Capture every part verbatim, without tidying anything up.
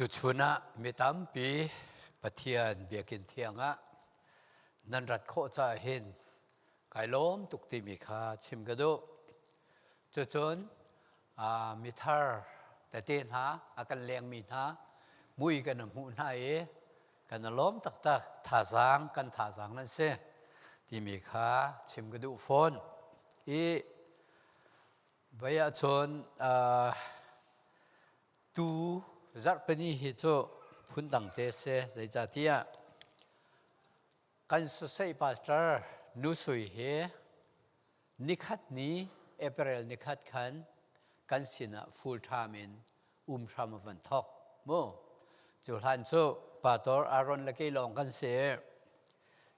Tuchun ah mi tampi Pathian biakinn thiang ah nan rat khawh caah hin kaa lawm tuk timi kha chim ka duh. Cucun, aa, mithar tete hna, a kan lengmi hna, mui kan hmuh hna i kan lawm taktak, thazaang, kan thazaang nan si timi kha chim ka duh fawn. I vai ahcun, aa, tu zarh pahnih hi cu phundang te si, zeicahtiah kan sosai pastor Nu Sui hi nikhat ni, April nikhat khan kan sinah full time in um hram a van thok mu. Cu hlan cu Pastor Aaron le kei lawng kan si.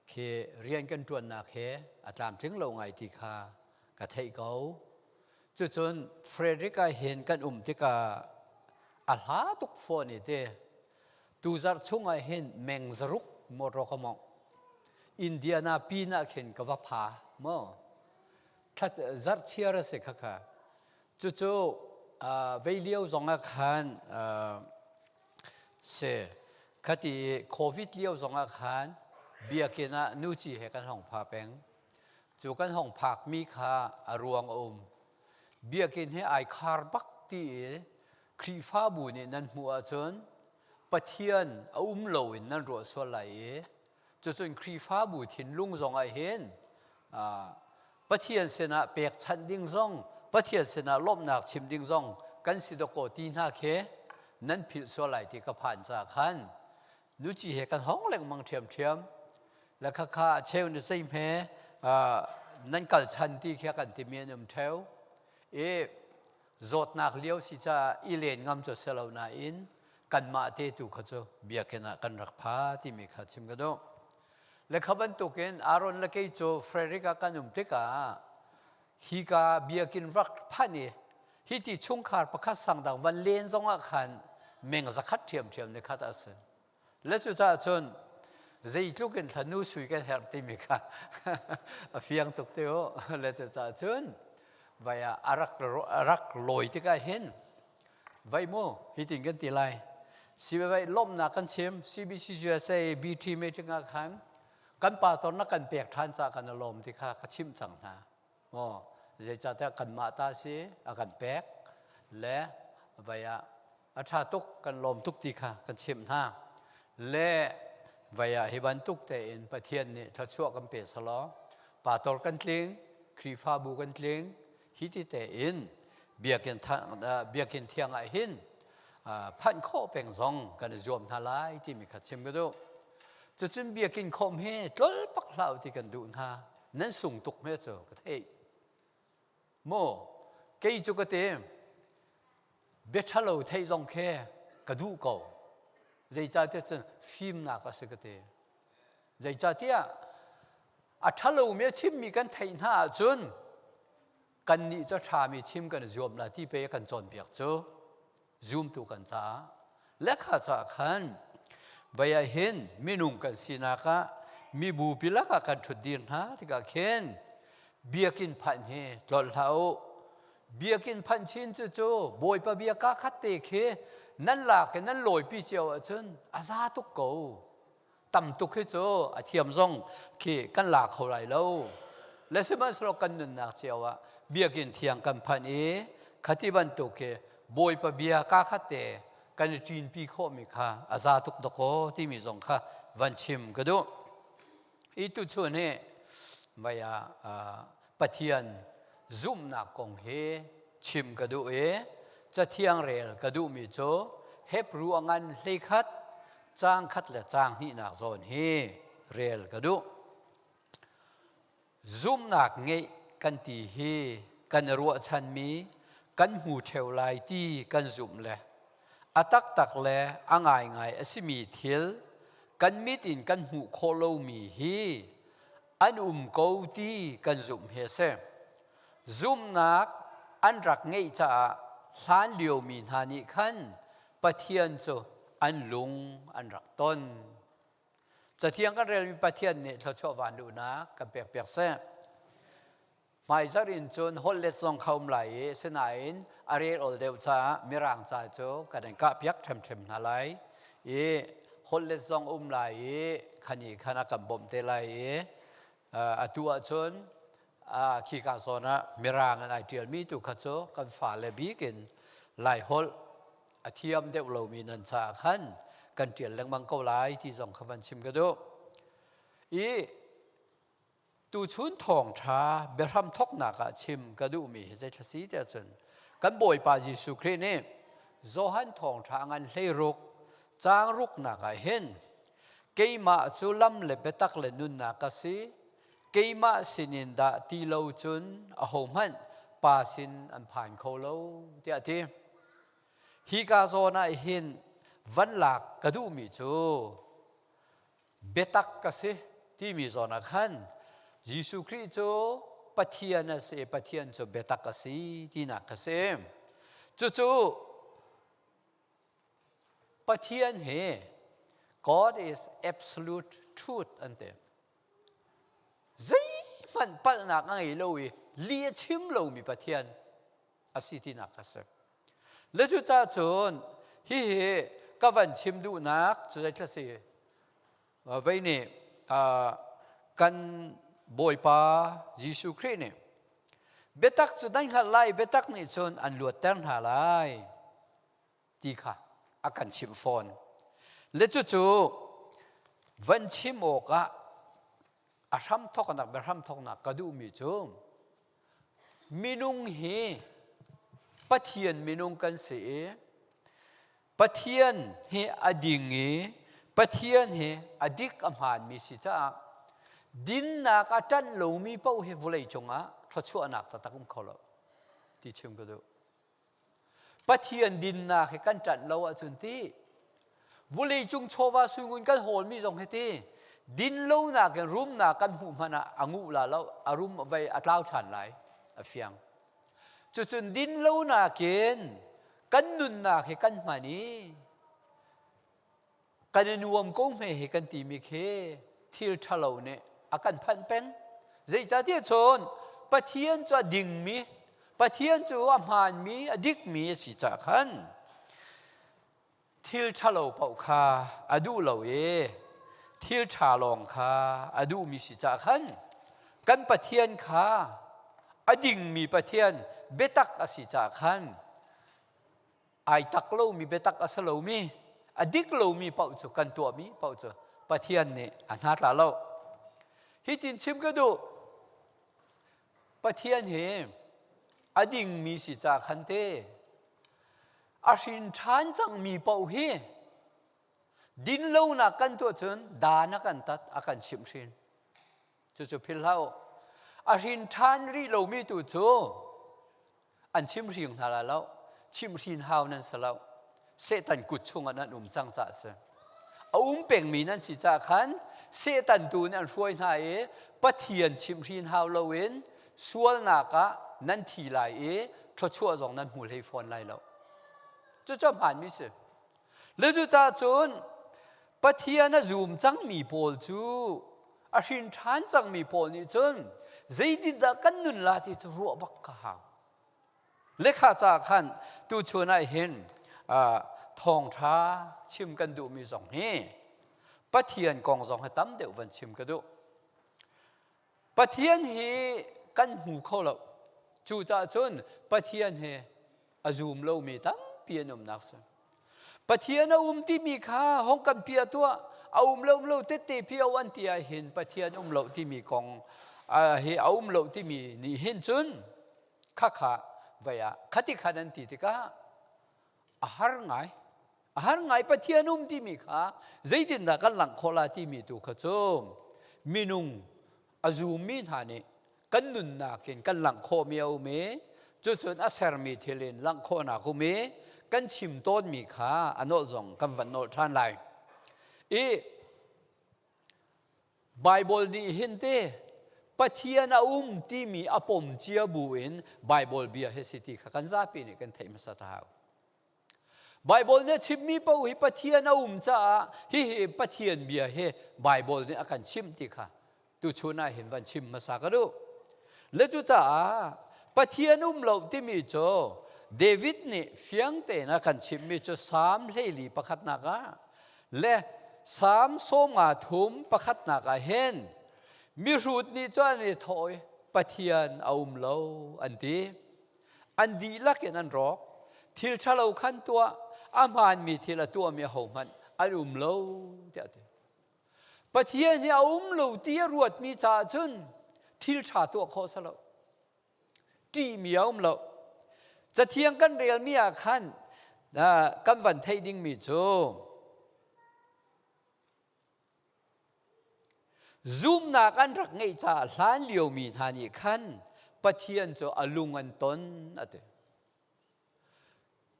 Khi rian kan ṭuannak hi a tlamtling lo ngai ti kha ka theih ko. Cucun Frederick ah hin kan um tikah a hla tuk fawn i ti. Tu zarh chungah hin meng zaruk motor ka mawngh. Indiana pin ah khin ka va pha maw? Thla zarh chiar a si kha kha. Cucu, aa, vei lio zongah khan, aa, si. Khati covid lio zongah khan biakinn ah Nu Ci he kan hong pha peng. Cu kan hong phakmi kha a ruang a um. Biakinn he aa khar bak ti i Khrihfabu nih nan hmuh ahcun Pathian a um loin nan ruah sual lai i, cucun Khrihfabu thinlung zongah hin, aa, Pathian sinah pekchanh ding zong, Pathian sinah lawmhnak chim ding zong kan si dakaw ti hna khi nan philh sual lai ti ka phan caah khan, Nu Ci he kan hong lengmang ṭhiamṭhiam. Le khakha a cheu na zei hme, aa, nan kal chan ti khi a kan timi an um ṭheu. I zawtnak lio si caah i len ngam cu si lo nain kanmah te tu kha cu biakinn ah kan rak pha timi kha chim ka duh. Le kha bantukin Aaron le kei cu Frederick ah kan um tikah hika biakinn rak phanh i hiti chungkhar pakhat sang dang van len zongah khan meng zakhat ṭhiamṭhiam ni khat a si. Le cucaah cun zeitluk in thla Nu Sui kan herh timi kha a fiang tuk ti u. Le cucaah cun vai ah a rak, a rak lawi tikah hin vai mu, hitin kan ti lai. Sibei lawmhnak kan chim, C B C U S A, B T meeting ah khan kan pastor na kan pek ṭhan caah kan lawm ti kha ka chimh cang hna. Maw, zeicahtiah kanmah ta si, a kan pek, le vai ah a ṭha tuk, kan lawm tuk ti kha kan chimh hna. Le vai ah hi bantuk tein Pathian nih thluachuah kan pe seh law, pastor kan tling, Khrihfabu kan tling, hiti tein biakinn tha-, aa, biakinn thiang ah hin, aa, phanh khawh peng zong kan i zuam hna lai timi kha chim ka duh. Cucun biakinn khawm hi tlolpak hlah u ti kan duh hna. Nan sung tuk hme cu ka theih. Maw, kei cu ka ti, biaṭha lo theih zong khi ka duh ko. Zeicahtiah cun fimnak a si ka ti. Zeicahtiah a ṭha lomi a chimmi kan theih hna ahcun kannih cu a ṭhami chim kan i zuam lai ti pei a kan cawnpiak cu zumtu kan caah le kha caah khan vai ah hin minung kan sinak ah mibupi lakah kan ṭhut dir hna tikah khin biakinn phanh hi tlolh hlah u. Biakinn phanh chin cucu Bawipa bia kaa khat te khi nan lak i nan lawipi cio ahcun a za tuk ko. Tam tuk hi cu a thiam zong khi kan lak kho lai lo. Le sihmanhsehlaw kan nunnak cio ah biakinn thiang kan phanh i khati bantuk hi Bawipa bia kaa khat te kan i ṭinpi khawhmi kha a za tuk dakaw timi zong kha van chim ka duh. I tuchun hi vai ah, aa, Pathian zumhnak kong hi chim ka duh i, Cathiang rel ka duhmi cu Hebru a ngan hleikhat, cang khat le cang hnihnak zawn hi rel ka duh. Zumhnak ngeih kan ti hi kan i ruahchanmi kan hmu ṭheu lai ti kan zumh le a taktak le a ngaingai a simi thil kan mit in kan hmuh khawh lomi hi an um ko ti kan zumh hi a si. Zumhnak an rak ngeih caah hlan liomi hna nih khan Pathian cu an lung an rak ton. Cathiang kan relmi Pathian nih thluachuah van luhnak kan pekpiak seh. Hmaizarh in cun holh let zong kha um lai i, sinain a rel ol deuh caah Mirang ca cu kan in kah piak ṭhemṭhem hna lai i, holh let zong um lai i, khan i khan a kan bawmh te lai i, aa, atu ahcun, aa, khika zawn ah Mirang in aa ṭialmi tu kha cu kan fale bik in Lai holh a thiam deuh lomi nan caah khan kan ṭial lengmang ko lai ti zong kha van chim ka duh i, tuchun thawngṭha biahram thawknak ah chim ka duhmi hi zeithla si tiah cun, kan Bawipa Jesuh Khrih nih Johan thawngṭha a ngan hleiruk, cang ruknak ah hin, "Keimah cu lam le biatak le nunnak ka si, keimah sinin dah ti lo cun ahohmanh Pa sin an phan kho lo," tiah a ti. Hika zawn ah hin van lak ka duhmi cu, "Biatak ka si," timi zawn ah khan Jesuh Khrih cu Pathian a si, Pathian cu biatak a si tinak ka si. Cucu Pathian hi, "God is absolute truth," an ti. Zeihmanh palhnak a ngei lo i, li a chim lomi Pathian a si tinak ka si. Le cucaah cun hihi ka van chim duhnak cu zeithla si. Aa, vei nih, aa, kan Bawipa Jesuh Khrih nih, "Biatak cu nan hngalh lai, biatak nih cun an luatter hna lai," ti kha a kan chimh fawn. Le cucu van chim awkah a hramthawknak, biahramthawknak ka duhmi cu, minung hi Pathian minung kan si i, Pathian hi a ding i, Pathian hi a dik a hmaanmi si caah, dinnak a ṭanh lomi paoh hi vulei cungah thluachuahnak taktak um kho lo ti chim ka duh. Pathian dinnak hi kan ṭanh lo ahcun ti, vulei cung chawva sui ngun kan hawlmi zong hi ti, din lonak in rumnak kan hmuh hmanh ah a nguh la lo, a rum a vei a tlau ṭhan lai, a fiang. Cucun din lonak in kan nunnak hi kan hman i, "Kan i nuam ko hme hi," kan timi khi thil ṭhalo nih a kan phanh peng. Zeicahtiah cun Pathian cu a dingmi, Pathian cu a hmaanmi, a dikmi a si caah khan thil ṭhalo paoh kha a duh lo i, thil ṭha lawng kha a duhmi si caah khan kan Pathian kha a dingmi Pathian, biatak a si caah khan, aa tak lomi, biatak a si lomi, a dik lomi paoh cu kan tuahmi paoh cu Pathian nih a hna tla lo. Hitin chim ka duh, Pathian hi a dingmi si caah khan te, a hrin ṭhan cangmi paoh hi din lonak kan tuah cun dan a kan tat, a kan chimh hrin. Cucu philh hlah u. A hrin ṭhan rih lomi tu cu an chimh hrin hna lai lo, chimh hrin hau nan si lo. Satan kut chungah nan um cang caah a si. A um pengmi nan si caah khan Satan tu nih an hruai hna i Pathian chimh hrin hau loin sualnak ah nan thi lai i thluachuah zong nan hmu hlei fawn lai lo. Cucu a hmaanmi si. Le cucaah cun Pathian a zum cangmi pawl cu, a hrin ṭhan cangmi pawl nih cun zeitindah kan nun lai ti cu ruah bak kha hau. Le kha caah khan tuchun ah hin, aa, thawngṭha chim kan duhmi zong hi Pathian kong zong hi tam deuh van chim ka duh. Pathian hi kan hmu kho lo. Cucaah cun Pathian hi a zum lomi tampi an umnak si. Pathian a um timi kha hong kan piah tuah, a um lo, um lo tette pi o an ti ah hin Pathian um lo timi kong, aa, hi a um lo timi nih hin cun khakha vei ah khati khan an ti tikah, a har ngai. A har ngai, Pathian um timi kha zeitindah kan langh khawh lai timi tu kha cu minung a zummi hna nih kan nunnak in kan langh khawhmi a um i, cucun a sermi thil in langh khawhnak um i, kan chim tawnmi kha a nolh zong kan van nolh ṭhan lai. I Baibal nih hin te, Pathian a um timi a pom cia buin Baibal bia hi a si ti kha kan zapi nih kan theih hmasa ta hau. Baibal nih a chimmi paoh hi Pathian a um caah hihi Pathian bia hi Baibal nih a kan chimh ti kha tuchun ah hin van chim hmasa ka duh. Le cucaah Pathian um lo timi cu David nih fiang tein a kan chimmi cu Salm hleili pakhatnak ah le Salm sawmnga thum pakhatnak ah hin mihrut nih cu an i thawi, Pathian a um lo, an ti. An dihlak in an rawk, thil ṭha lo khan tuah, a hmaanmi thil a tuahmi ahohmanh an um lo, tiah a ti. Pathian hi a um lo ti a ruatmi caah cun thil ṭha tuah khawh si lo. Ṭihmi a um lo. Cathiang kan relmi ah khan, aa, kan van theih dingmi cu zumhnak an rak ngeih caah hlan liomi hna nih khan Pathian cu a lung an ton, a ti.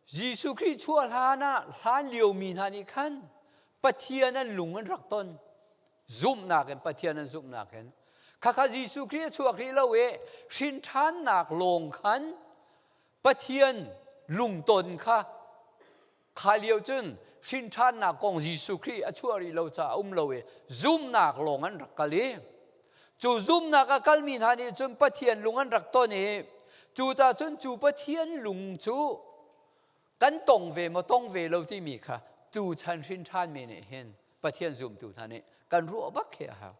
Jesuh Khrih chuah hlan ah hlan liomi hna nih khan Pathian an lung an rak ton. Zumhnak in, Pathian an zumhnak in. Khakha Jesuh Khrih a chuak rih lo i hrinṭhannak lawng khan Pathian lungton kha, kha lio cun hrinṭhannak kong Jesuh Khrih a chuah rih lo caah a um lo i zumhnak lawng an rak kal i, cu zumhnak a kalmi hna nih cun Pathian lung an rak ton i, cucaah cun cu Pathian lung cu kan tong ve maw, tong ve lo timi kha tuchan hrinṭhanmi nih hin Pathian zumtu hna nih kan ruah bak hi a hau.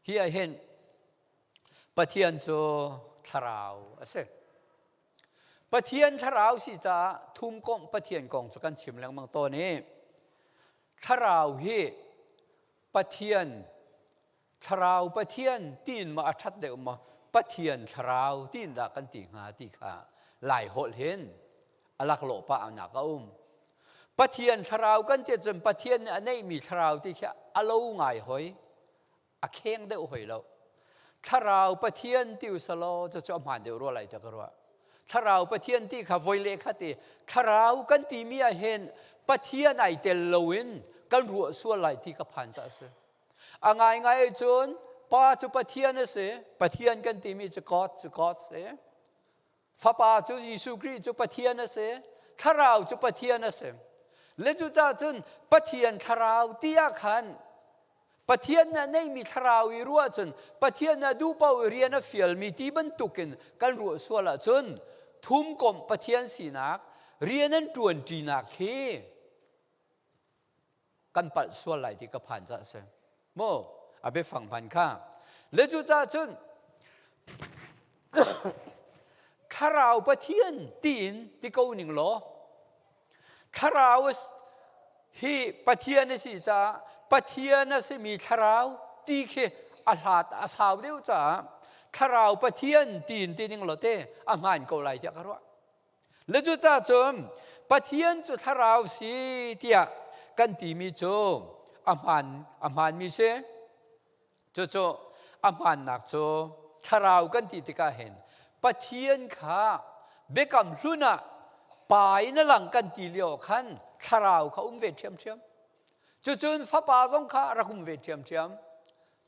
Hi ah hin Pathian cu thlarau a si. Pathian thlarau si caah thumkomh Pathian kong cu kan chim lengmang tawn i, thlarau hi Pathian, thlarau Pathian tiin maw a ṭhat deuh maw, Pathian thlarau tiin dah kan ti hnga ti kha Lai holh hin a laklawh pahnak a um. Pathian thlarau kan ti ahcun Pathian nih a neihmi thlarau ti khi a lo ngaihoi, a kheng deuh hoi lo. Thlarau Pathian ti u seh law, cucu a hmaan deuh rua lai tiah ka ruah. Thlarau Pathian ti kha voi le khat i thlarau kan timi ah hin Pathian aa tel loin kan ruah sual lai ti ka phan caah a si. A ngaingai ahcun Pa cu Pathian a si, Pathian kan timi cu God cu God si. Fapa cu Jesuh Khrih cu Pathian a si, Thlarau cu Pathian a si. Le cucaah cun Pathian Thlarau ti ah khan Pathian nih a neihmi thlarau i ruah cun Pathian nih a duh paoh i rian a fialmi ti bantukin kan ruah sual ahcun thumkomh Pathian sinak rian an ṭuanṭinak khi kan palh sual lai ti ka phan caah a si. Maw, a biafang hman kha. Le cucaah cun Thlarau Pathian tiin ti ko ning law, Thlarau a si, hi Pathian a si caah Pathian a simi Thlarau ti khi a hlat a sau deuh caah Thlarau Pathian tiin ti ning law te a hmaan ko lai tiah ka ruah. Le cucaah cun Pathian cu thlarau si tiah kan timi cu a hmaan, a hmaanmi si. Cucu a hmaannak cu thlarau kan ti tikah hin Pathian kha biakam hlun ah Pa in a lang kan ti lio khan thlarau kha um ve ṭhiamṭhiam. Cucun Fapa zong kha rak um ve ṭhiamṭhiam.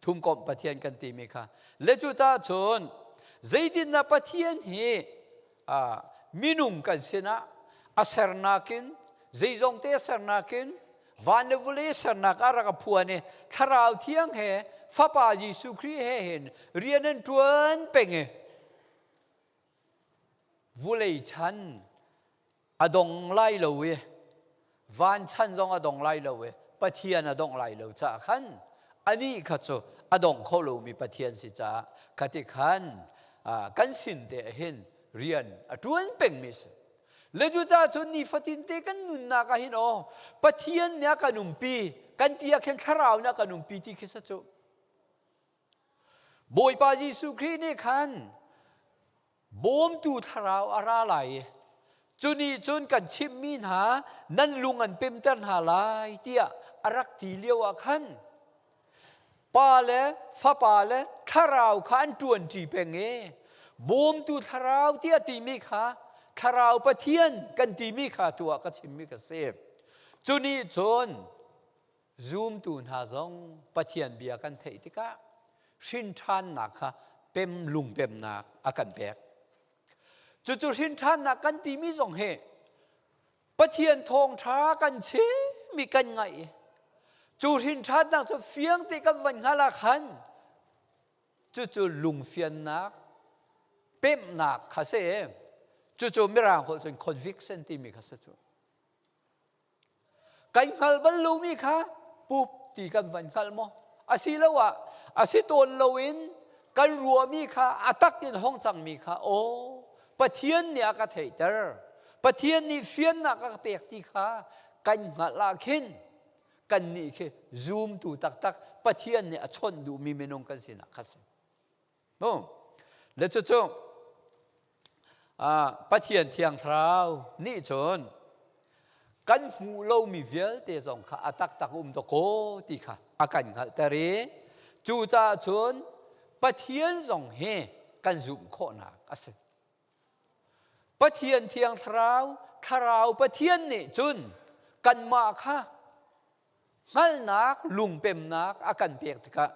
Thumkomh Pathian kan timi kha. Le cucaah cun zeitindah Pathian hi, aa, minung kan sinah a sernak in, zeizongte a sernak in, van le vawlei a sernak a rak a phuan i, Thlarau Thiang he, Fapa Jesuh Khrih he hin rian an ṭuan peng i, vawlei chan a dong lai lo i, van chan zong a dong lai lo i, Pathian a dong lai lo caah khan anih kha cu a dong kho lomi Pathian si caah kha ti khan, aa, kan sin te ah hin rian a ṭuan pengmi si. Le cucaah cun nifatin te kan nunnak ah hin aw, Pathian nih a kan umpi, kan ti ah khin Thlarau nih a kan umpi ti khi si cu. Bawipa Jesuh Khrih nih khan bawmtu thlarau a ra lai i, cu nih cun kan chimhmi hna nan lung an pemter hna lai, tiah a rak ti lio ah khan Pa le Fapa le Thlarau kha an ṭuanṭi peng i, bawmtu thlarau tiah timi kha Thlarau Pathian kan timi kha tu ah ka chimmi ka si. Cu nih cun zumtu hna zong Pathian bia kan theih tikah hrinṭhannak kha pem, lungpemnak a kan pek. Cucu hrinṭhannak kan timi zong hi Pathian thawngṭha kan chim i kan ngaih i, cu hrinṭhannak cu fiang te kan van hngal ah khan Cucu lungfiannak, pemhnak kha si. Cucu Mirang holh cun conviction timi kha si cu. Kan hngalh bal lomi kha pup ti kan van hngalh maw? Asiloah a si tawn loin kan ruahmi kha a tak in hong cangmi kha, aw, Pathian nih a ka theihter, Pathian nih fiannak a ka pek ti kha kan hngalh ah khin kannih khi zumtu taktak, Pathian nih a chawnh duhmi minung kan sinak kha si. Maw? Le cucu, aa, Pathian Thiang Thlarau nih cun kan hmuh lomi vialte zong kha a taktak um tuk aw ti kha a kan hngalhter i, cucaah cun Pathian zong hi kan zumh khawhnak a si. Pathian Thiang Thlarau, Thlarau Pathian nih cun kanmah kha hngalhnak, lungpemnak a kan pek tikah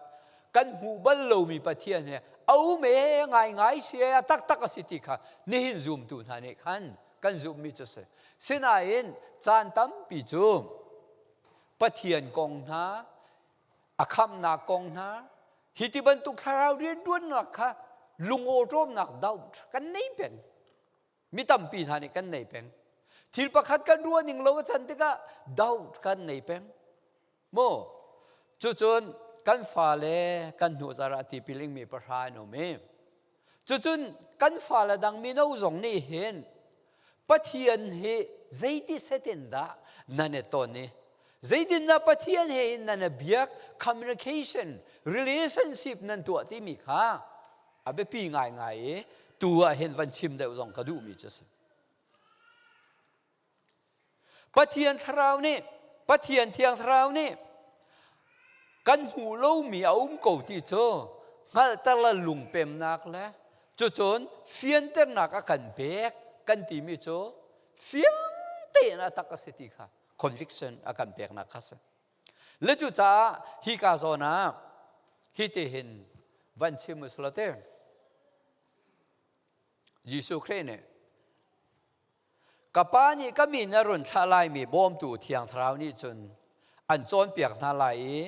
kan hmuh bal lomi Pathian hi a um e, ngaingai si e, a taktak a si ti kha nihin zumtu hna nih khan kan zumhmi cu si. Sinain caan tampi cu Pathian kong hna, a khamhnak kong hna, hiti bantuk thlarau rianṭuannak kha lungawṭawmnak, doubt, kan nei peng. Mi tampi hna nih kan nei peng. Thil pakhat kan ruah ning lo a can tikah doubt kan nei peng. Maw? Cucun kan fale kan hnu zarah a tipil ingmi pahra an um i, cucun kan fale dang mino zong nih hin Pathian hi zeitin setin dah nan et tawn i, zeitindah Pathian he in nan a biak, communication, relationship nan tuah timi kha a biapi ngaingai i, tu ah hin van chim deuh zong ka duhmi cu si. Pathian Thlarau nih, Pathian Thiang Thlarau nih kan hmuh lomi a um ko ti cu hngalhter le lungpemnak le cucun fianternak a kan pek kan timi cu fiang tein a tak a si ti kha conviction a kan peknak kha si. Le cucaah hika zawn ah hiti hin van chim u si law te. Jesuh Khrih nih, "Ka Pa nih ka min a run thlah laimi bawmtu Thiang Thlarau nih cun an cawnpiak hna lai i,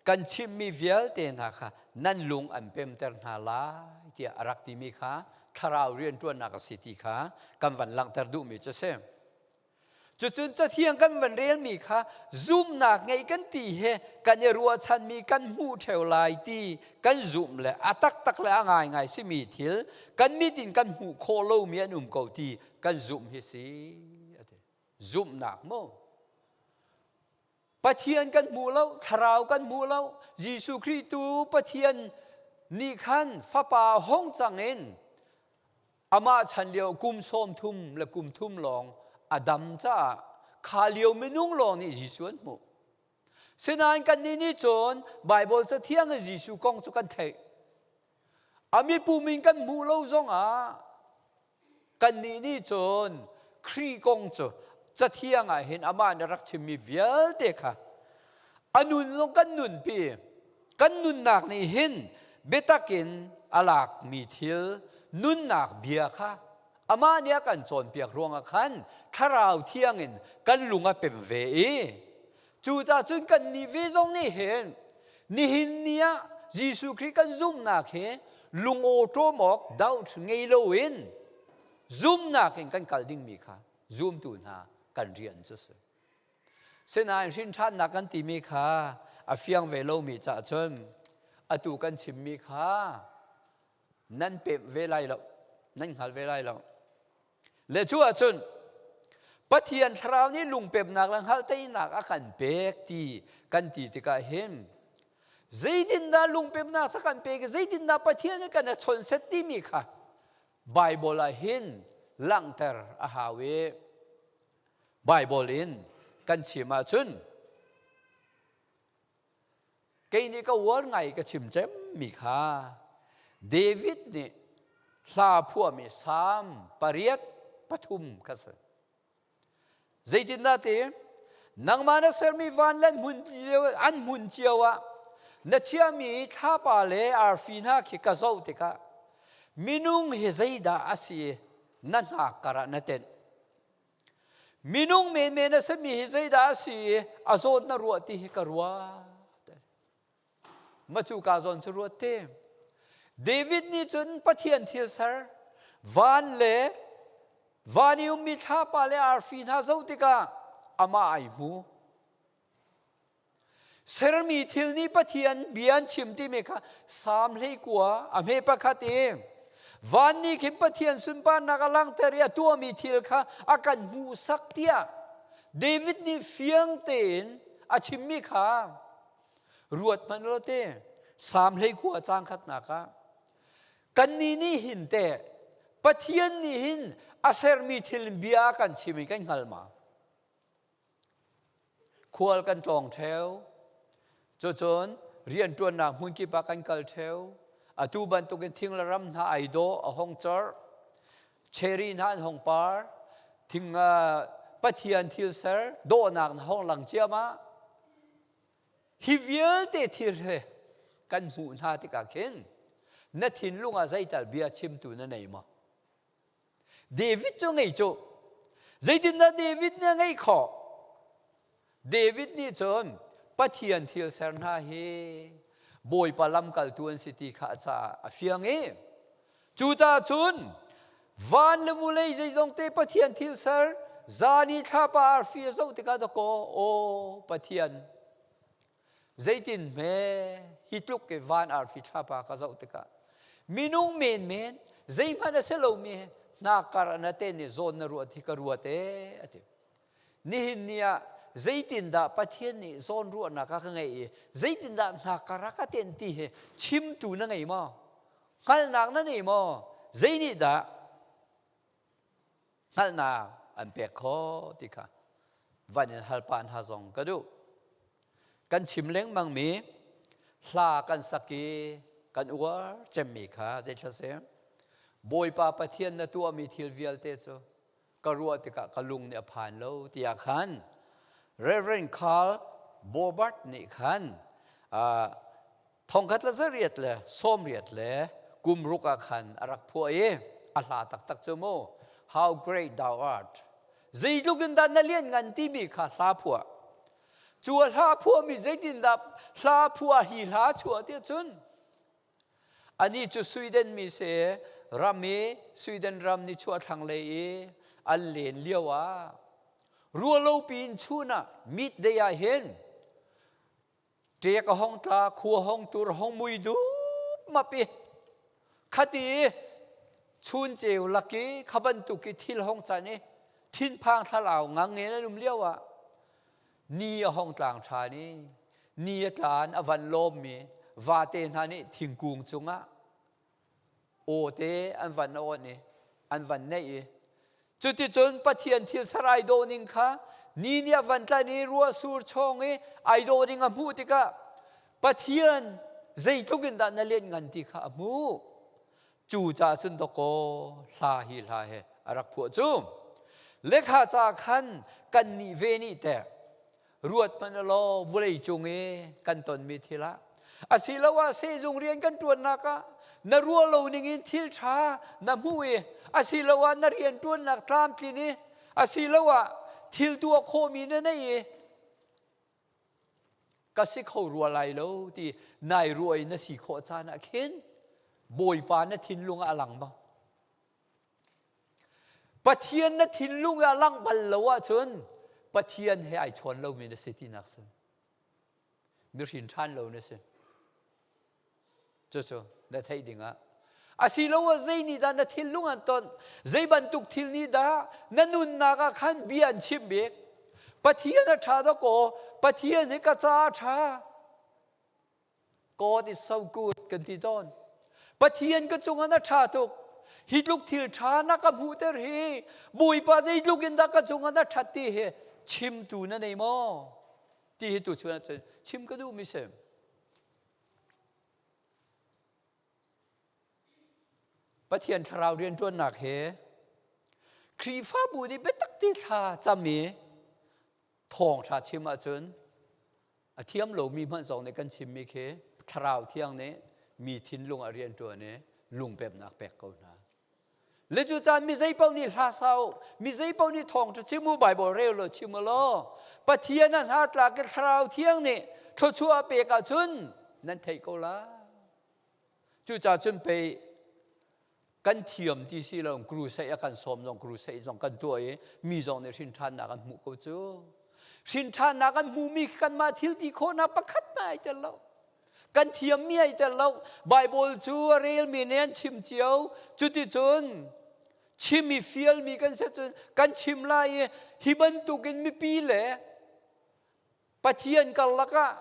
kan chimhmi vialte hna kha nan lung an pemter hna lai," tiah a rak timi kha thlarau rianṭuannak a si ti kha kan van langhter duhmi cu si. Cucun Cathiang kan van relmi kha zumhnak ngeih kan ti he kan i ruahchanmi kan hmuh ṭheo lai ti kan zumh le a taktak le a ngaingai simi thil kan mit in kan hmuh khawh lomi an um ko ti kan zumh hi si, a ti. Zumhnak maw? Pathian kan hmuh lo, Thlarau kan hmuh lo, Jesuh Khrih tu Pathian nih khan Fapa hong cang in, amah chan lio kum sawmthum le kum thum lawng a dam caah kha lio minung lawng nih Jesuh an hmuh. Sinain kannih nih cun Baibal Cathiang in Jesuh kong cu kan theih. A mipum in kan hmuh lo zongah kannih nih cun Khrih kong cu Cathiang ah hin amah nih a rak chimmi vialte kha a nun zong kan nunpi, kan nunnak nih hin biatak in a lakmi thil nunnak bia kha amah nih a kan cawnpiak ruangah khan Thlarau Thiang in kan lung a pem ve i, cucaah cun kannih ve zong nih hin nihin ni ah Jesuh Khrih kan zumhnak hi lungawṭawm awk, doubt ngei loin zumhnak in kan kal dingmi kha zumtu hna kan rian cu si. Sinain hrinṭhannak kan timi kha a fiang ve lomi caah cun atu kan chimmi kha nan pemh ve lai lo, nan hngal ve lai lo. Le cu ahcun Pathian Thlarau nih lungpemnak le hngalhteinak a kan pek ti kan ti tikah hin, zeitindah lungpemnak cu kan pek i, zeitindah Pathian nih kan a chonset timi kha Baibal ah hin langhter a hau i, Baibal in kan chim ahcun, kei nih ka uar ngai ka chim cemmi kha David nih hla phuahmi Salm pariat pathum kha si. Zeitindah ti, nangmah na sermi van le an hmun cio, an hmun cio ah na chiahmi thlapa le arfi hna khi ka zoh tikah, minung hi zeidah a si, na hnakkar ah na tenh. Minung menmen a simi hi zeidah a si, a zawt na ruah ti hi ka ruat. Macu ka zawn cu ruat te. David nih cun Pathian thilser, van le van i ummi thlapa le arfi hna zoh tikah amah aa hmu. Sermi thil nih Pathian bia an chim timi kha Salm hleikua a hme pakhat i, van nih khin Pathian sunparnak a langhter i a tuahmi thil kha a kan hmuhsak tiah David nih fiang tein a chimmi kha ruat hmanh law te, Salm hleikua cangkhatnak ah kannih nih hin teh Pathian nih hin a sermi thil in bia a kan chim in kan hngalh ma. Khual kan tlawng ṭheu. Cucun rianṭuannak hmunkip ah kan kal ṭheu. Atu bantukin thing le ram hna aa dawh, a hong corh. Cherry hna an hong par. Thing, aa, Pathian thilser dawhnak hna hong lang ciamah. Hi vialte thil he kan hmuh hna tikah khin na thinlung ah zeital bia chimtu na nei maw? David cu ngei cu. Zeitindah David nih a ngeih khawh? David nih cun Pathian thilser hna hi Bawipa lamkaltu an si ti kha a caah a fiang i, cucaah cun van le vulei zeizongte Pathian thilser, zan i thlapa arfi a zoh tikah dah kaw, aw Pathian, zeitin hme hi tluk i van arfi thlapa ka zoh tikah minung menmen, zeihmanh a si lomi hnakkar an a ten i zawn na ruat hi ka ruat e, a ti. Nihin ni ah zeitindah Pathian nih zawn ruahnak a ka ngeih i, zeitindah hnakkar a ka ten ti hi chimtu na ngei maw? Hngalhnak na nei maw? Zei nih dah hngalhnak an pek khawh ti kha van in hal pah hna zong ka duh. Kan chim lengmangmi hla kan sak i kan uar cemmi kha zeithla si. Bawipa Pathian na tuahmi thil vialte cu ka ruah tikah ka lung nih a phan lo, tiah khan Reverend Carl Bobart nih khan, aa, thongkhat le zariat le sawmriat le kum ruk ah khan a rak phuah i a hla taktak cu mu, How Great Thou Art. Zeitluk in dah na lianngan timi kha hla phuah. Cu a hla phuahmi zeitindah hla phuah hi hla chuah tiah cun, anih cu Sweden mi si, ram i Sweden ram nichuah thlanglei i an len lio ah, ruahlopi in chun ah midday ah hin ṭek a hong tla, khua a hong tur, a hong mui dup map i, khat i chun ceu lak i kha bantuk i thil hong can i, thinphang thlalau ngang ngen an um lio ah, ni a hong tlang ṭhan i, ni a tlan a van lawmmi vate hna nih thingkung cungah awte an van awnh i, an van neih i, cuticun Pathian thil sarai dawh ning kha ni nih a van tlan i, ruahsur chawng i, aa dawh ning a hmuh tikah, Pathian, zeitluk in dah na lianngan ti kha a hmuh. Cucaah cun dah kaw, hla hi hla he a rak phuah cu. Le kha caah khan kannih ve nih teh ruat hmanh law, vulei cung i kan tonmi thil ah, asiloah sehzung rian kan ṭuannak ah na ruah lo ning in thil ṭha na hmuh i, asiloah na rian ṭuannak tlamtlin i, asiloah thil tuah khawhmi na nei i, ka si kho rua lai lo ti nai ruah i na si khawh caan ah khin Bawipa na thinlung ah a lang maw? Pathian na thinlung ah a lang bal lo ahcun Pathian he aa chawn lomi na si tinak si. Mihrin ṭhan lo na si. Cucu na theih dingah, asiloah zei nih dah na thinlung an ton, zei bantuk thil nih dah na nunnak ah khan bia an chimh bik? Pathian a ṭha dah kaw, Pathian hi ka ca a ṭha. God is so good, kan ti tawn. Pathian ka cungah na ṭha tuk. Hi tluk thil ṭha na ka hmuhter hi. Bawipa, zeitluk in dah ka cungah na ṭhat ti hi chimtu na nei maw? Ti hi tuchun ah cun chim ka duhmi si. Pathian thlarau rianṭuannak hi Khrihfabu nih biatak ti thla cam i thawngṭha chim ahcun a thiam lomi hmanh zong nih kan chimmi khi Thlarau Thiang nih mi thinlung ah rianṭuan i lungpepnak pek ko hna. Le cucaah mi zeipaoh nih hla sa uh, mi zeipaoh nih thawngṭha chim uh, Baibal rel law chim uh law, Pathian a hnatlak i Thlarau Thiang nih thluachuah a pek ahcun nan theih ko lai. Cucaah cun pei kan thiam ti si lo, crusade a kan sawm zong, crusade zong kan tuah i, mi zong nih hrinṭhannak an hmuh ko cu. Hrinṭhannak an hmuhmi khi kanmah thil ti khawhnak pakhat hmanh aa tel lo. Kan thiammi aa tel lo. Baibal cu a relmi nih an chim cio. Cuticun chim i fialmi kan si ahcun kan chim lai i, hi bantukin mipi le Pathian karlak ah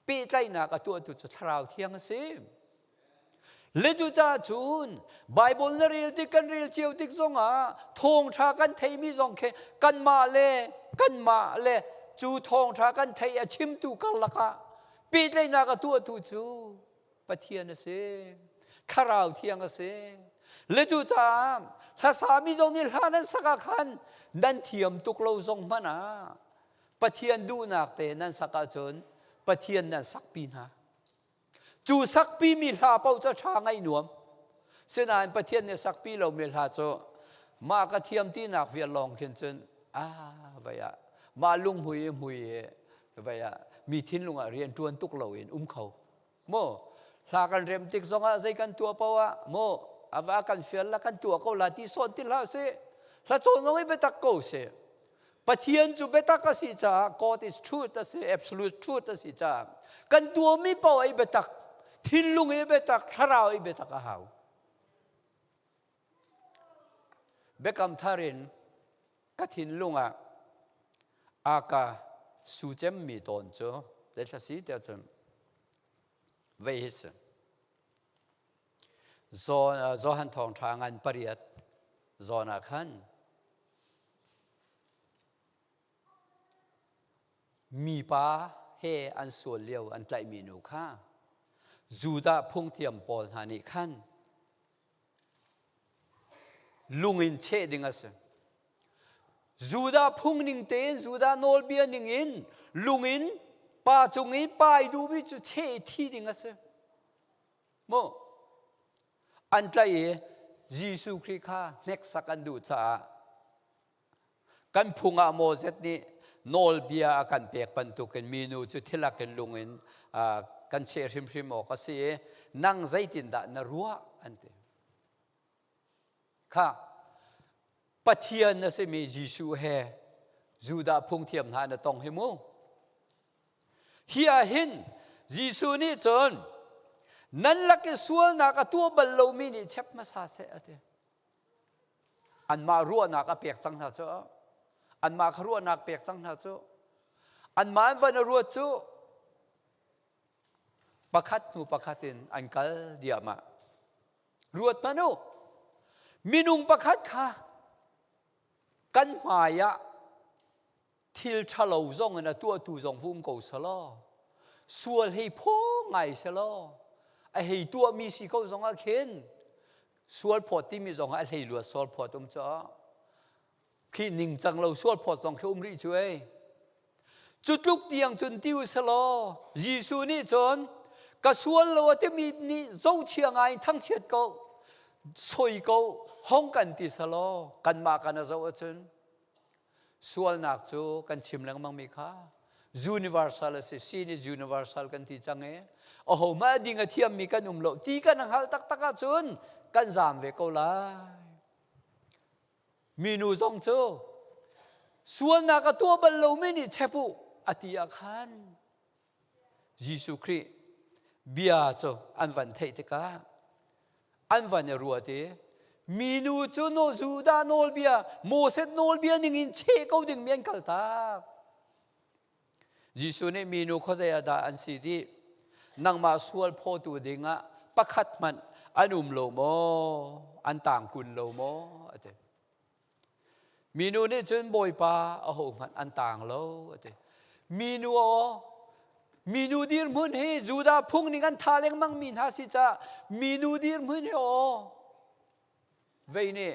pehtlaihnak a tuahtu cu Thlarau Thiang a si. Le cucaah cun Baibal na rel tik, kan rel cio tik zongah thawngṭha kan theihmi zong khi kanmah le, kanmah le cu thawngṭha kan theih a chimtu karlak ah pehtlaihnak a tuahtu cu Pathian a si, Thlarau Thiang a si. Le cucaah hlasami zong nih hla nan sak ah khan nan thiam tuk lo zong hmanh ah Pathian duhnak te nan sak ahcun Pathian nan sakpi hna. Cu sakpi mi hla paoh cu a ṭha ngaih nuam. Sinain Pathian nih sakpi lomi hla cu mah ka thiam tinak vial lawng khin cun, aa, vai ah, mah lunghmui i hmui i, vai ah, mi thinlung ah rian ṭuan tuk loin um kho. Maw, hla kan remh tik zongah zei kan tuah paoh ah, maw, a va kan fial la kan tuah ko la ti sawn ti hlah si. Hla cawn zong i biatak ko si. Pathian cu biatak a si caah, God is truth a si, absolute truth a si caah, kan tuahmi paoh ah i biatak, thinlung i biatak, thlarau i biatak a hau. Biakam thar in ka thinlung ah a ka sucemmi tawn cu zeithla si tiah cun vei hi si. Zo-, Johan thawngṭha ngan pariat zawn ah khan mipa he an sual lio an tlaihmi nu kha Judah phungthiam pawl hna nih khan lungin cheh ding a si. Judah phung ning tein, Judah nawlbia ningin lungin pa cung i pa i duhmi cu cheh i thi ding a si. Maw? An tlaih i Jesuh Khrih kha hneksak an duh caah kan phung ah Moses nih nawlbia a kan pek bantukin minu cu thilak in lungin, aa, kan cheh hrimhrim awk a si i, nang zeitindah na ruah? An ti. Kha, Pathian a simi Jesuh he Judah phungthiam hna na tong hi mu. Hi ah hin Jesuh nih cun, nan lak i sualnak a tuah bal lomi nih chep hmasa seh, a ti. Anmah ruahnak a pek cang hna cu, anmah kha ruahnak pek cang hna cu, anmah an van a ruat cu, pakhat hnu pakhat in an kal diahmah. Ruat hmanh u. Minung pakhat kha kan hmaiah thil ṭhalo zong in a tuahtu zong va um ko seh law, sual hei phawt ngai seh law, a hei tuahmi si ko zongah khin sual phawt timi zongah a hleiluat sual phawt um caah khi ningcang lo sual phawt zong khi um rih cu ei. Cutluk tiang cun ti u seh law, Jesuh nih cun, ka sual lo a timi nih zohchia ngai in thangchiat ko, soi ko, hong kan ti seh law, kanmah kan a zoh ahcun sualnak cu kan chim lengmangmi kha universal a si, sin is universal kan ti cang i, ahohmanh a ding a thiammi kan um lo ti kan a hngalh taktak ahcun kan zaam ve ko lai. Minu zong cu sualnak a tuah bal lomi nih chep u a ti ah khan Jesuh Khrih bia cu an van theih tikah an van i ruat i, minu cu naw-, Judah nawlbia, Moses nawlbia ningin cheh ko dingmi an kaltak. Jesuh nih, minu khuazei ah dah an si dih? Nangmah sual phawtu dingah pakhat hmanh an um lo maw? An tangkun lo maw? A ti. Minu nih cun, Bawipa, ahohmanh an tang lo, a ti. Minu aw, minu dirhmun hi Judah phung nih kan thah lengmangmi hna si caah minu dirhmun hi aw. Vei nih,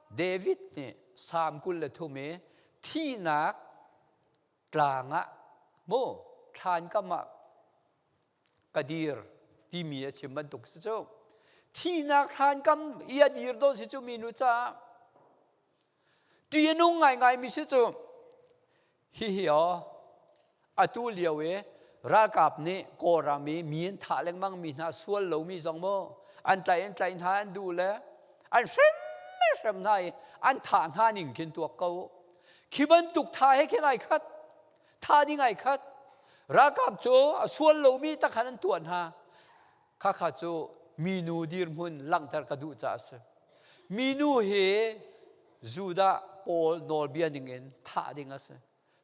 David nih Salm kul le thum i thihnak tlang ah, mu, thlankam ah ka dir timi a chim bantuk si cu, thihnak thlankam i a dir dawh si cu, minu caah ṭihnung ngaingai mi si cu, hihi aw, atu lio i Ralkap nih Kawlram i mi an thah lengmang mi hna sual lomi zong maw, an tlaih, an tlaih hna an duh le an hrem, an hrem hna i an thah hna ning khin tuak ko. Khi bantuk thah he khin ai khat, thah ding ai khat. Ralkap cu a sual lomi takhan an tuah hna. Khakha cu minu dirhmun langhter ka duh caah a si. Minu hi Judah pawl nawlbia ningin thah ding a si.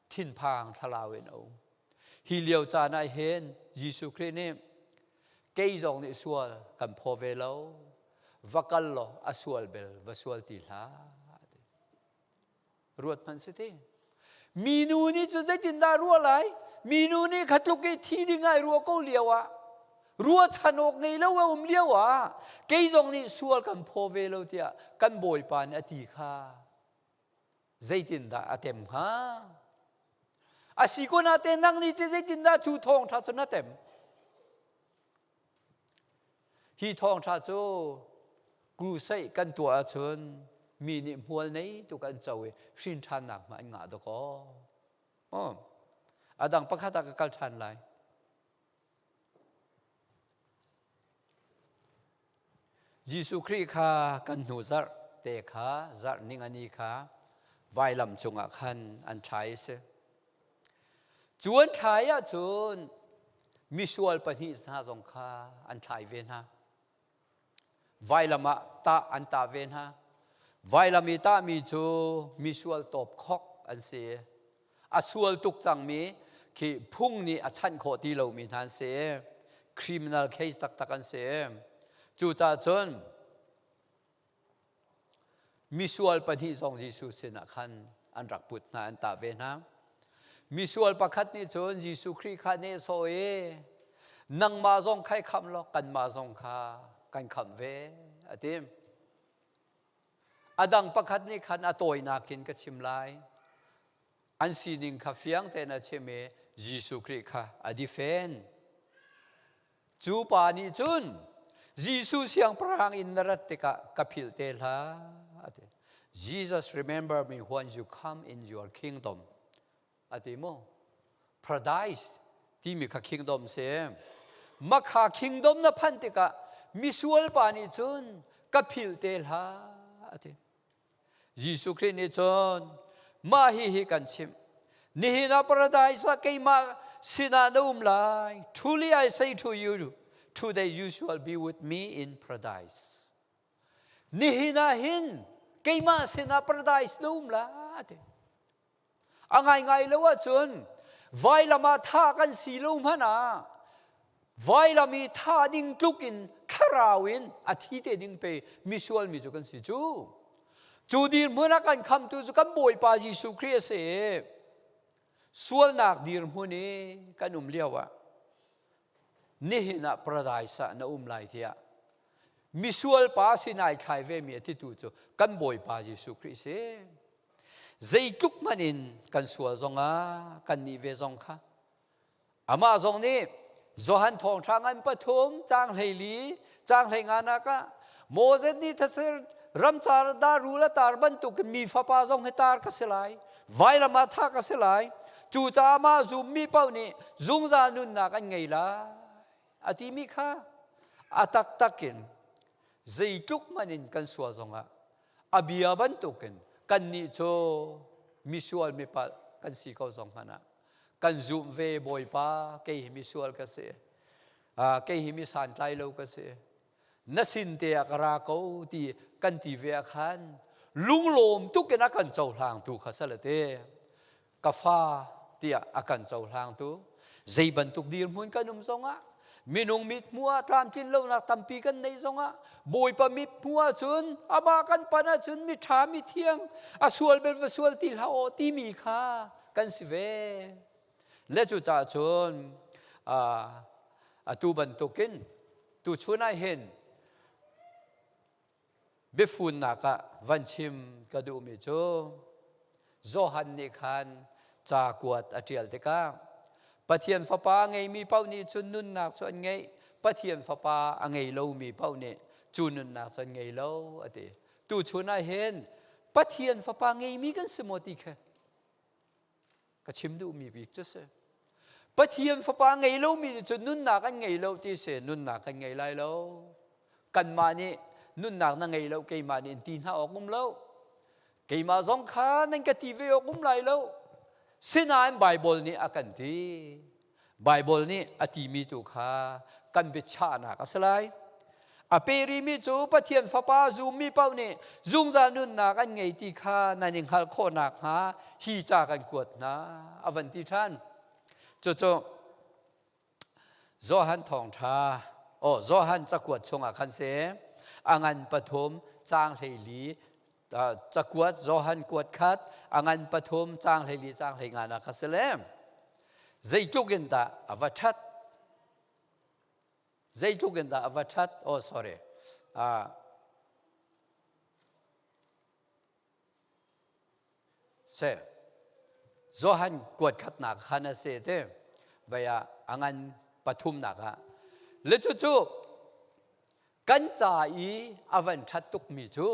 Thinphang thlalau in a um. Hi lio caan ah hin Jesuh Khrih nih, "Kei zong nih sual kan phaw ve lo, va kal law, a sual bel va sual ti hlah," a ti. Ruat hmanh si ti. Minu nih cu zeitindah ruah lai? Minu nih khatluk i thi ding ai ruah ko lio ah, ruah chan awk ngei lo a um lio ah, "Kei zong nih sual kan phaw ve lo," tiah kan Bawipa nih a ti kha. Zeitindah a tem hnga? A si ko nain nang nih teh zeitindah cu thawngṭha cu na tem? Hi thawngṭha cu crusade kan tuah ahcun mi nih hmual nei tuk an co i hrinṭhannak hmanh an ngah dakaw. Oh. A dang pakhat ah ka kal ṭhan lai. Jesuh Khrih kha kan hnu zarh te kha, zarh ning ani kha vailam cungah khan an thlai a si. Cu an thlai ahcun misual pahnih hna zong kha an thlai ve hna. Vailam ah tah an tah ve hna. Vailam i tahmi cu misual tawpkhawk an si. A sual tuk cangmi khi phung nih a chanh khawh ti lomi hna an si. Criminal case taktak an si. Cucaah cun misual pahnih zong Jesuh sinah khan an rak put hna, an tah ve hna. Misual pakhat nih cun, "Jesuh Khrih kha nehsawh i nangmah zong kha i khamh law, kanmah zong kha kan khamh ve," a ti. A dang pakhat nih khan a tawinak in ka chim lai. An sining kha fiang tein a chim i Jesuh Khrih kha a defend. Cu pa nih cun, "Jesuh siangpahrang in na rat tikah ka philh te hlah," a ti. "Jesus, remember me when you come in your kingdom," a ti mu. Paradise timi kha kingdom si. Makha kingdom na phanh tikah misual pa nih cun, "Ka philh te hlah," a ti. Jesuh Khrih nih cun, "Mah hihi kan chimh. Nihin ah Paradise ah keimah sinah na um lai. Truly I say to you, today you shall be with me in Paradise." Nihin ah hin keimah sinah Paradise na um lai, a ti. A ngaingai lo ahcun vailam ah thah kan si lo hmanh ah vailam i thah ding tluk in thlarau in a thi te ding pe misual mi cu kan si cu. Cu dirhmun ah kan khamhtu cu kan Bawipa Jesuh Khrih a si. Sualnak dirhmun i kan um lio ah, "Nihin ah Paradise ah na um lai," tiah misual pa sinah thlai ve mi a titu cu kan Bawipa Jesuh Khrih si. Zeitluk hmanh in kan sual zongah kan nih ve zong kha, amah zong nih Johan Thawngṭha ngan pathum, cang hleili, cang hleinganak ah, "Moses nih thetse ramcar dah rul a tar bantukin mi fapa zong hi tar ka si lai. Vailam ah thah ka si lai. Cucaah amah zummi paoh nih zungzal nunnak an ngei lai," a timi kha a taktak in zeitluk hmanh in kan sual zongah a bia bantukin kannih cu misual mipalh kan si ko zong hmanh ah kan zumh ve. "Bawipa, kei hi misual ka si. Aa, kei hi mi santlai lo ka si. Na sin te ah ka ra ko," ti kan ti ve ah khan lunglawm tuk in a kan cohlangtu kha si lai te. "Ka fa," tiah a kan cohlangtu. Zei bantuk dirhmun kan um zongah, minung mithmuh ah tlamtlin lonak tampi kan neih zongah, Bawipa mithmuh ahcun amah kan pan ahcun miṭha mithiang, "A sual bel va sual ti hlah aw," timi kha kan si ve. Le cucaah cun, aa, atu bantukin tuchun ah hin biafunnak ah van chim ka duhmi cu Johan nih khan ca kuat a ṭial tikah, "Pathian Fapa a ngeimi paoh nih cun nunnak cu an ngeih, Pathian Fapa a ngei lomi paoh nih cu nunnak cu an ngei lo," a ti. Tuchun ah hin Pathian Fapa ngeimi kan si maw ti kha ka chim duhmi bik cu si. Pathian Fapa ngei lo mi nih cun nunnak an ngei lo ti si, nunnak kan ngei lai lo. Kanmah nih nunnak na ngei lo, keimah nih an ti hna awk um lo. Keimah zong kha nan ka ti ve awk um lai lo. Sinain Baibal nih a kan ti. Baibal nih a timi tu kha kan biachahnak a si lai. A pe rihmi cu Pathian Fapa zummi paoh nih zungzal nunnak an ngei ti kha nan i hngalh khawh nakhnga hi ca kan kuat hna, a van ti ṭhan. Cucu Johan thawngṭha, aw, Johan cakuat chungah khan si, a ngan pathum, cang hleili, aa, cakuat, Johan kuat khat, a ngan pathum, cang hleili, cang hleinga nak kha si le. Zeitluk in dah a va ṭhat? Zeitluk in dah a va ṭhat? Oh, sorry. Ah, si. Johan kuat khatnak khan a si ti. Vaya a ngan pathumnak ah. Le cucu kan ca i a van ṭhat tukmi cu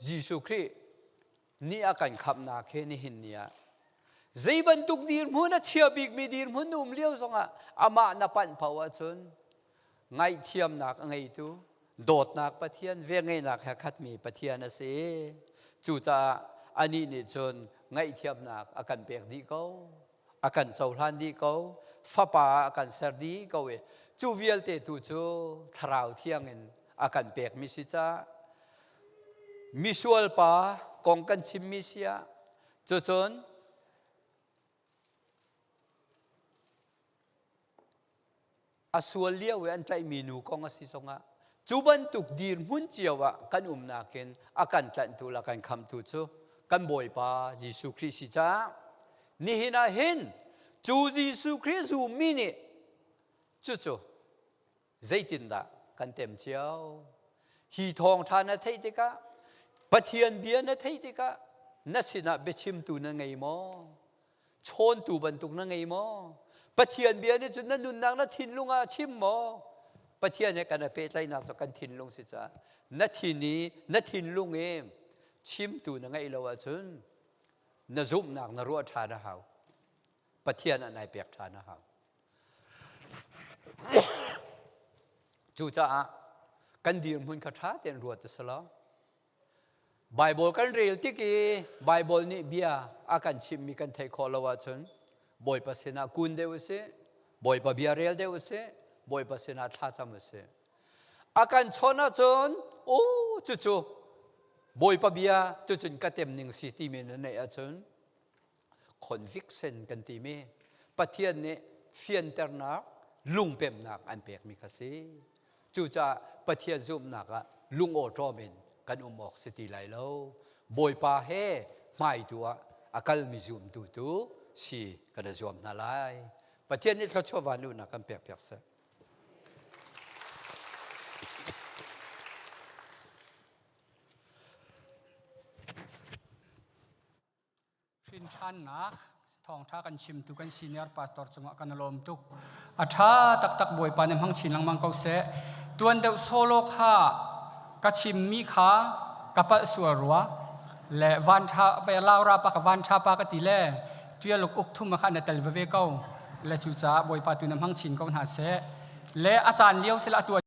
Jesuh Khrih nih a kan khamhnak hi nihin ni ah zei bantuk dirhmun, a chia bikmi dirhmun na um lio zongah amah na panh paoh ahcun ngaihthiamnak a ngeitu, dawtnak Pathian, velngeihnak he khatmi Pathian a si. Cucaah anih nih cun ngaihthiamnak a kan pek dih ko. A kan cohlan dih ko, Fapa a kan ser dih ko i, cu vialte tu cu Thlarau Thiang in a kan pekmi si caah, misual pa kong kan chimmi si ah, cucun a sual lio i an tlaihmi nu kong a si zongah, cu bantuk dirhmun cio ah kan umnak in a kan tlanhtu le a kan khamhtu cu kan Bawipa Jesuh Khrih si caah, nihin ah hin cu Jesuh Khrih zummi nih cucu zeitindah kan tem cio? Hi thawngṭha na theih tikah, Pathian bia na theih tikah, na sinah biachimtu na ngei maw? Chawntu bantuk na ngei maw? Pathian bia nih cun na nunnak na thinlung ah a chim maw? Pathian he kan a pehtlaihnak cu kan thinlung si caah na thin i, na thinlung i chimtu na ngeih lo ahcun na zumhnak na ruah ṭhan a hau. Pathian an ai pek ṭhan a hau. Cucaah kan dirhmun kha ṭha tein ruat a si lo. Baibal kan rel tik i Baibal nih bia a kan chimmi kan theih khawh lo ahcun Bawipa sinah kun deuh u sih, Bawipa bia rel deuh u sih, Bawipa sinah thlacam u sih. A kan chawnh ahcun, u, cucu Bawipa bia tucun ka tem ning si timi na neih ahcun, conviction kan timi, Pathian nih fianternak, lungpemnak an pekmi kha si. Cucaah Pathian zumhnak ah lungawṭawm in kan um awk si ti lai lo. Bawipa he hmaitu ah a kalmi zumtu tu si kan a zuam hna lai. Pathian nih thluachuah vanluhnak kan pekpiak seh. Hrinṭhannak thawngṭha kan chimtu kan senior pastor cungah kan lawm tuk. A ṭha taktak Bawipa nih hmang chin lengmang ko seh. Tuan deuh solo kha ka chimmi kha ka palh sual rua. Le vanṭha, Laura pa ka vanṭha pa ka ti le, ṭialuk uk thum a kha na tel veve ko. Le cucaah Bawipa tu na hmang chin ko hna seh. Le a caan lio si le a tuan